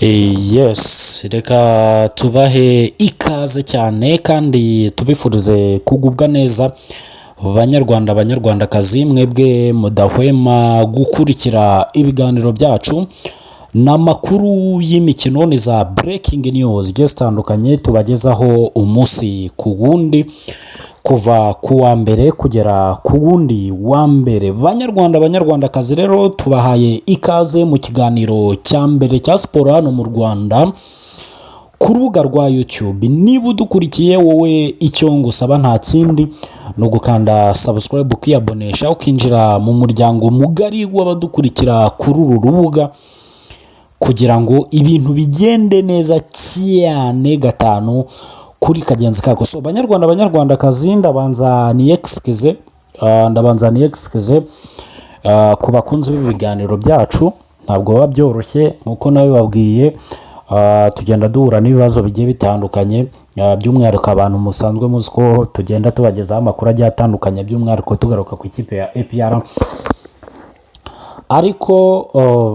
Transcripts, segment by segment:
Yes, reka tubahe ikaze cyane kandi tubifurize kugubwa neza, Banyarwanda, Banyarwandakazi, mwebwe mudahwema gukurikira ibiganiro byacu. Ni amakuru y'imikino, ni za breaking news zigiye zitandukanye tubagezaho umunsi ku wundi, kuva ku wa mbere kugera ku wundi wa mbere. Banyarwanda, Banyarwandakazi rero, tubahaye ikaze mu kiganiro cya mbere cya siporo hano mu Rwanda ku rubuga rwa YouTube. Niba udukurikiye wowe, icyo ngusaba nta kindi, ni ugukanda subscribe, ukiyabonesha, ukinjira mu muryango mugari w'abadukurikira kuri uru rubuga, kugira ngo ibintu bigende neza cyane gatanu kuri kagenzi kako. So Banyarwanda, Banyarwandakazi, ndabanza ni excuse ku bakunzi b'ibiganiro byacu. Ntabwo biba byoroshye nk'uko nabibabwiye, tugenda duhura n'ibibazo bigiye bitandukanye, by'umwihariko abantu musanzwe muzi ko tugenda tubagezaho amakuru agiye atandukanye, by'umwihariko tugaruka ku ikipe ya APR. Ariko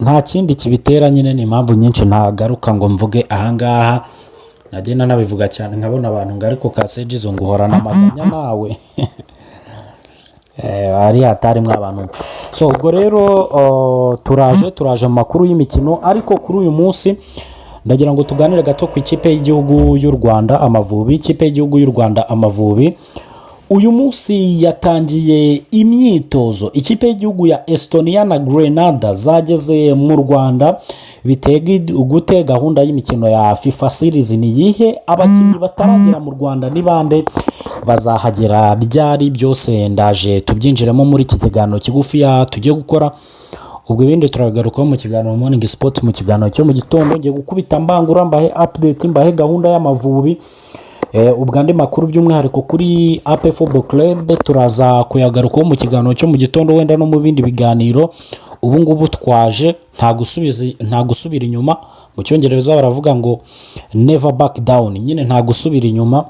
nta kindi kibitera nyine, ni impamvu nyinshi ntagaruka ngo mvuge ahangaha. Nagenda nabivuga cyane nkabona abantu ngo: "Ariko Kasejizo, ngo uhorana amaganya nawe." Ari hatari mwa abantu. So ubwo rero turaje mu makuru y'imikino, ariko kuri uyu munsi ndagira ngo tuganire gato ku ikipe y'igihugu y'u Rwanda Amavubi. Ikipe y'igihugu y'u Rwanda Amavubi uyu munsi yatangiye imyitozo. Ikipe y'igihugu ya Estonia na Grenada zageze mu Rwanda. Bitega gute? Gahunda y'imikino ya FIFA Series ni iyihe? Abakinnyi bataragera mu Rwanda ni bande? Bazahagera ryari? Byose ndaje tubyinjiremo muri iki kiganiro kigufiya tugiye gukora. Ubwo ibindi turagarukaho mu kiganiro Morning Sport, mu kiganiro cyo mu gitondo. Ngiye gukubita mbangura, mbahe update, mbahe gahunda y'Amavubi. Ubwo andi makuru by'umwihariko kuri APR Football Club turaza kuyagarukaho mu kiganiro cyo mu gitondo, wenda no mu bindi biganiro. Ubu ngubu twaje nta gusubiza, nta gusubira inyuma. Mu Cyongereza baravuga ngo "never back down", nyine nta gusubira inyuma.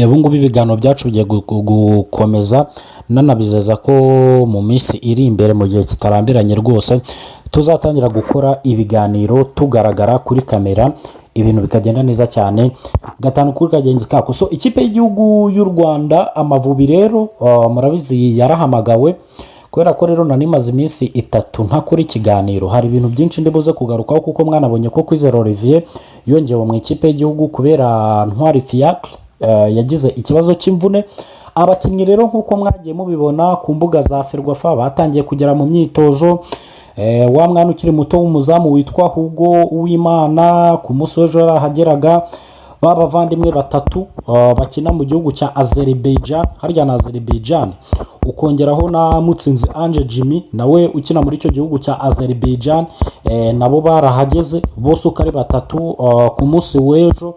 Ubu ngubu ibiganiro byacu bigiye gukomeza. Nanabizeza ko mu minsi iri imbere, mu gihe kitarambiranye rwose, tuzatangira gukora ibiganiro tugaragara kuri kamera, ibintu bikagenda neza cyane gatanu kuri kagenzi kako. So ikipe y'igihugu y'u Rwanda Amavubi rero, murabizi yarahamagawe. Kubera ko rero nari maze iminsi 3 ntakora ikiganiro, hari ibintu byinshi ndi buze kugarukaho, kuko mwanabonye ko Kwizera Olivier yongewe mu ikipe y'igihugu kubera Ntwari Fiacre yagize ikibazo cy'imvune. Abakinnyi rero, nk'uko mwagiye mubibona ku mbuga za FERWAFA, batangiye kugera mu myitozo. Wa mwana ukiri muto w'umuzamu witwa Hugo Uwimana ku munsi w'ejo yarahageraga. Ba bavandimwe batatu bakina mu gihugu cya Azerbaijan, harya na Azerbaijan, ukongeraho na Mutsinzi Ange Jimmy nawe ukina muri icyo gihugu cya Azerbaijan, nabo barahageze bose uko ari batatu ku munsi w'ejo.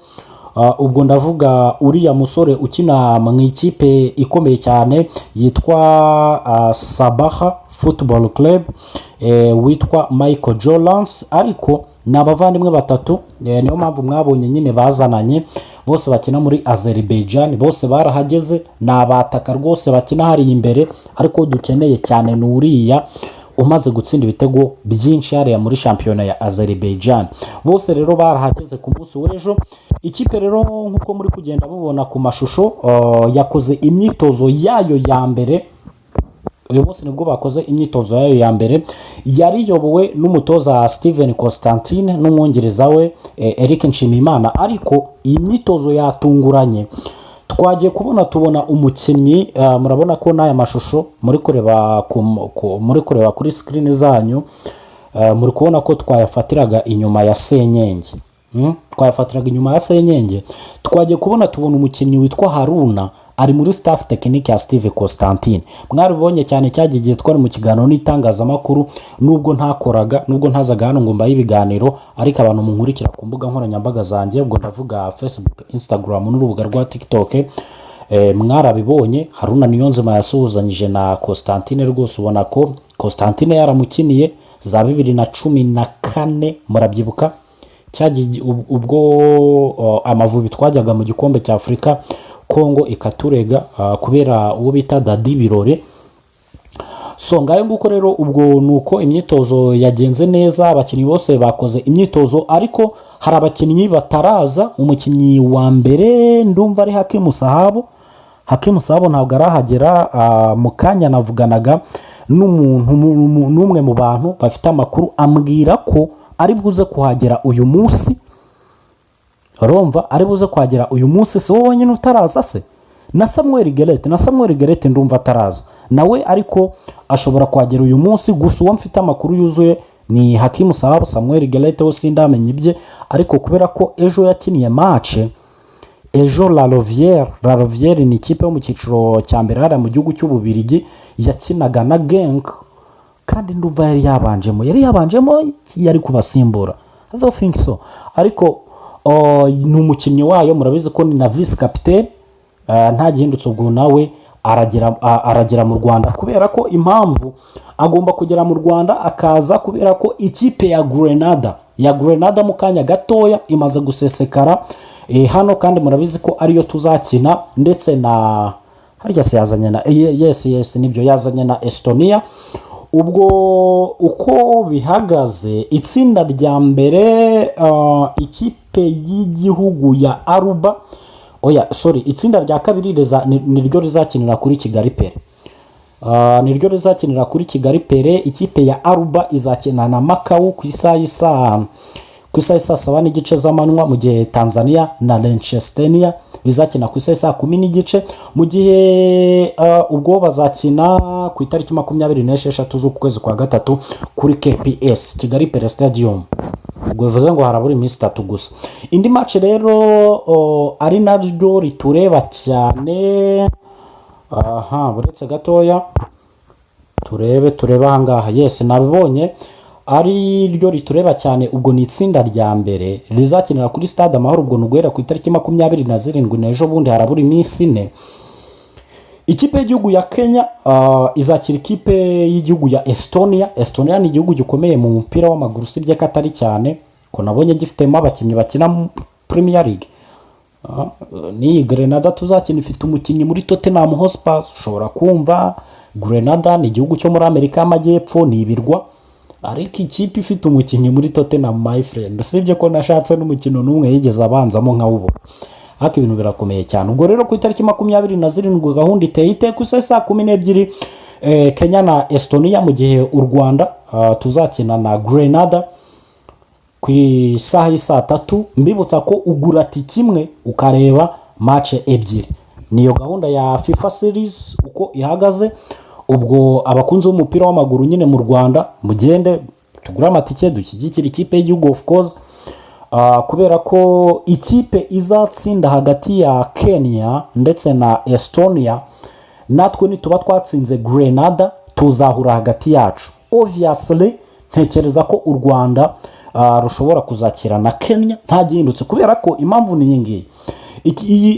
Ubwo ndavuga uriya musore ukina mu ikipe ikomeye cyane yitwa Sabaha Football Club, witwa Michael Jolans. Ariko ni abavandimwe batatu, niyo mpamvu mwabonye nyine bazananye bose bakina muri Azerbaijan. Bose barahageze, ni abataka rwose bakina hariya imbere, ariko dukeneye cyane ni uriya umaze gutsinda ibitego byinshi hariya muri shampiyona ya Azerbaijan. Bose rero barahageze ku munsi w'ejo. Ikipe rero, nk'uko muri kugenda mubona ku mashusho, yakoze imyitozo yayo ya mbere uyu munsi. Nibwo bakoze imyitozo yayo ya mbere, yari iyobowe n'umutoza Steven Constantine n'umwungiriza we Eric Nshimiyimana. Ariko iyi myitozo yatunguranye. Twagiye kubona tubona umukinnyi, murabona ko n'aya mashusho muri kureba kuri screen zanyu, muri kubona ko twayafatiraga inyuma ya senyenge. Twayafatiraga inyuma ya senyenge. Twagiye kubona tubona umukinnyi witwa Haruna ari muri staff technique ya Steve Constantine. Mwaribonye cyane cyagiye igihe twari mu kiganiro n'itangazamakuru. Nubwo ntakoraga, nubwo ntazaga hano ngo mbahe ibiganiro, ariko abantu munkurikira ku mbuga nkoranyambaga zanjye, ubwo ndavuga Facebook, Instagram n'urubuga rwa TikTok, mwarabibonye. Haruna Niyonzima yasuhuzanyije na Constantine rwose, ubona ko Constantine yaramukiniye za 2014, murabyibuka cyagiye ubwo Amavubi twajyaga mu gikombe cya Afurika, Kongo ikaturega kubera uwo bita Dadi Birore. So ngayo nguko rero, ubwo ni uko imyitozo yagenze neza, abakinnyi bose bakoze imyitozo, ariko hari abakinnyi bataraza. Umukinnyi wa mbere ndumva ari Hakimu Sahabo. Hakimu Sahabo ntabwo arahagera. Mu kanya navuganaga n'umuntu, n'umwe mu bantu bafite amakuru, ambwira ko ari buze kuhagera uyu munsi. Urumva, ari buze kuhagera uyu munsi. Si wowe wenyine utaraza se, na Samuel Gueulette ndumva ataraza nawe, ariko ashobora kuhagera uyu munsi. Gusa uwo mfite amakuru yuzuye ni Hakimu Sahabo. Samuel Gueulette we sindamenya ibye, ariko kubera ko ejo yakiniye match, ejo La Louvière ni ikipe yo mu cyiciro cya mbere hariya mu gihugu cy'Ububirigi, yakinaga na Genk, kandi ndumva yari yabanjemo, yari kubasimbura, I don't think so, ariko ni umukinnyi wayo, murabizi ko ni na vice capitaine. Nta gihindutse, ubwo nawe aragera mu Rwanda, kubera ko impamvu agomba kugera mu Rwanda akaza, kubera ko ikipe ya Grenada mu kanya gatoya imaze gusesekara hano, kandi murabizi ko ariyo tuzakina, ndetse na harya se yazanye na yes, nibyo, yazanye na Estonia. Ubwo uko bihagaze, itsinda rya mbere, ikipe y'igihugu ya Aruba, oya, sorry, itsinda rya kabiri niryo rizakinira kuri Kigali Pele, niryo rizakinira kuri Kigali Pele. Ikipe ya Aruba izakina na Makawu ku isaha y'isaa 7:30 z'amanywa, mu gihe Tanzania na Liechtenstein bizakina ku isaha y'isaa 10:30, mu gihe ubwo bazakina ku itariki 26 z'uku kwezi kwa gatatu kuri KPS, Kigali Pele Stadium. Ubwo bivuze ngo harabura iminsi 3 gusa. Indi match rero ari naryo ritureba cyane, aha buretse gatoya turebe ahangaha. Yes, nabibonye, ari ryo ritureba cyane. Ubwo ni itsinda rya mbere rizakinira kuri Stade Amahoro, ubwo ni uguhera ku itariki 27, n'ejo bundi, harabura iminsi 4. Ikipe y'igihugu ya Kenya izakira ikipe y'igihugu ya Estonia. Estonia ni igihugu gikomeye mu mupira w'amaguru, usibye ko atari cyane, ko nabonye gifitemo abakinnyi bakina mu Premier League. N'iyi Grenada tuzakina ifite umukinnyi muri Tottenham Hotspur. Ushobora kumva Grenada ni igihugu cyo muri Amerika y'Amajyepfo, ni ibirwa, ariko ikipe ifite umukinnyi muri Tottenham, my friend, usibye ko nashatse n'umukino n'umwe yigeze abanzamo nkawubona, ariko ibintu birakomeye cyane. Ubwo rero ku itariki 27 gahunda iteye ite? Ku isaha saa 12, Kenya na Estonia, mu gihe u Rwanda tuzakina na Grenada ku isaha y'isaa 3. Mbibutsa ko ugura tike imwe ukareba match ebyiri. Niyo gahunda ya FIFA Series uko ihagaze. Ubwo abakunzi b'umupira w'amaguru nyine mu Rwanda, mugende tugure amatike, dushyigikire ikipe y'igihugu, of course. Kubera ko ikipe izatsinda hagati ya Kenya ndetse na Estonia, natwe nituba twatsinze Grenada tuzahura hagati yacu. Obviously ntekereza ko u Rwanda rushobora kuzakira na Kenya nta gihindutse, kubera ko impamvu ni iyi ngiyi: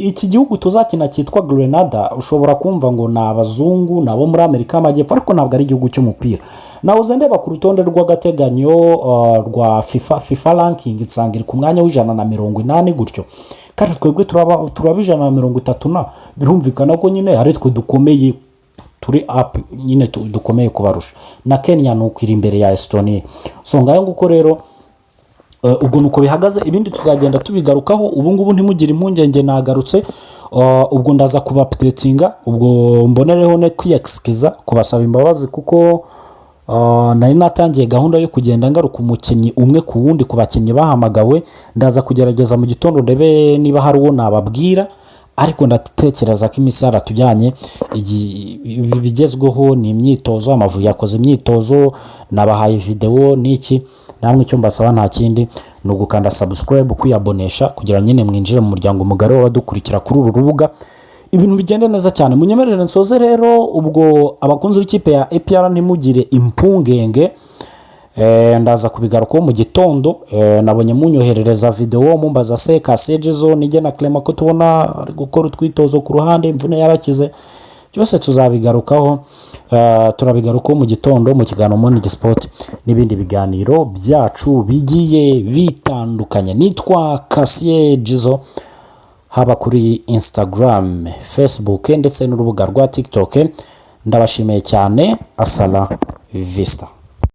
iki gihugu tuzakina cyitwa Grenada, ushobora kumva ngo ni abazungu, ni abo muri Amerika y'Amajyepfo, ariko ntabwo ari igihugu cy'umupira. Nahoze ndeba ku rutonde rw'agateganyo rwa FIFA ranking, nsanga iri ku mwanya wa 180 gutyo, kandi twebwe turaba 130 na birumvikana ko nyine ari twe dukomeye, turi up nyine, dukomeye kubarusha. Na Kenya ni uko iri imbere ya Estonia. So ngayo nguko rero. Ubwo ni uko bihagaze, ibindi tuzagenda tubigarukaho. Ubu ngubu ntimugire impungenge, nagarutse. Ubwo ndaza kubaupdatinga. Ubwo mbonereho ne kwiyexcusa, kubasaba imbabazi, kuko nari natangiye gahunda yo kugenda ngaruka umukinnyi umwe ku wundi ku bakinnyi bahamagawe. Ndaza kugerageza mu gitondo ndebe niba hari uwo nababwira, ariko ndatekereza ko iminsi yaratujyanye. Ibi bigezweho ni imyitozo. Amavubi yakoze imyitozo, nabahaye videwo n'iki. Namwe icyo mbasaba nta kindi, ni ugukanda subscribe, kwiyabonesha, kugira nyine mwinjire mu muryango mugari w'abadukurikira kuri uru rubuga, ibintu bigende neza cyane. Munyemerere nsoze rero. Ubwo abakunzi b'ikipe ya APR, ntimugire impungenge. Ndaza kubigarukaho mu gitondo. Nabonye munyoherereza videwo mumbaza se Kasejezo nijye na Clement ko tubona ari gukora utwitozo ku ruhande, imvune yarakize. Byose tuzabigarukaho, turabigarukaho mu gitondo mu kiganiro Morning Sport n'ibindi biganiro byacu bigiye bitandukanye. Nitwa Kasiye Jizo, haba kuri Instagram, Facebook ndetse n'urubuga rwa TikTok. Ndabashimiye cyane. Hasta la vista.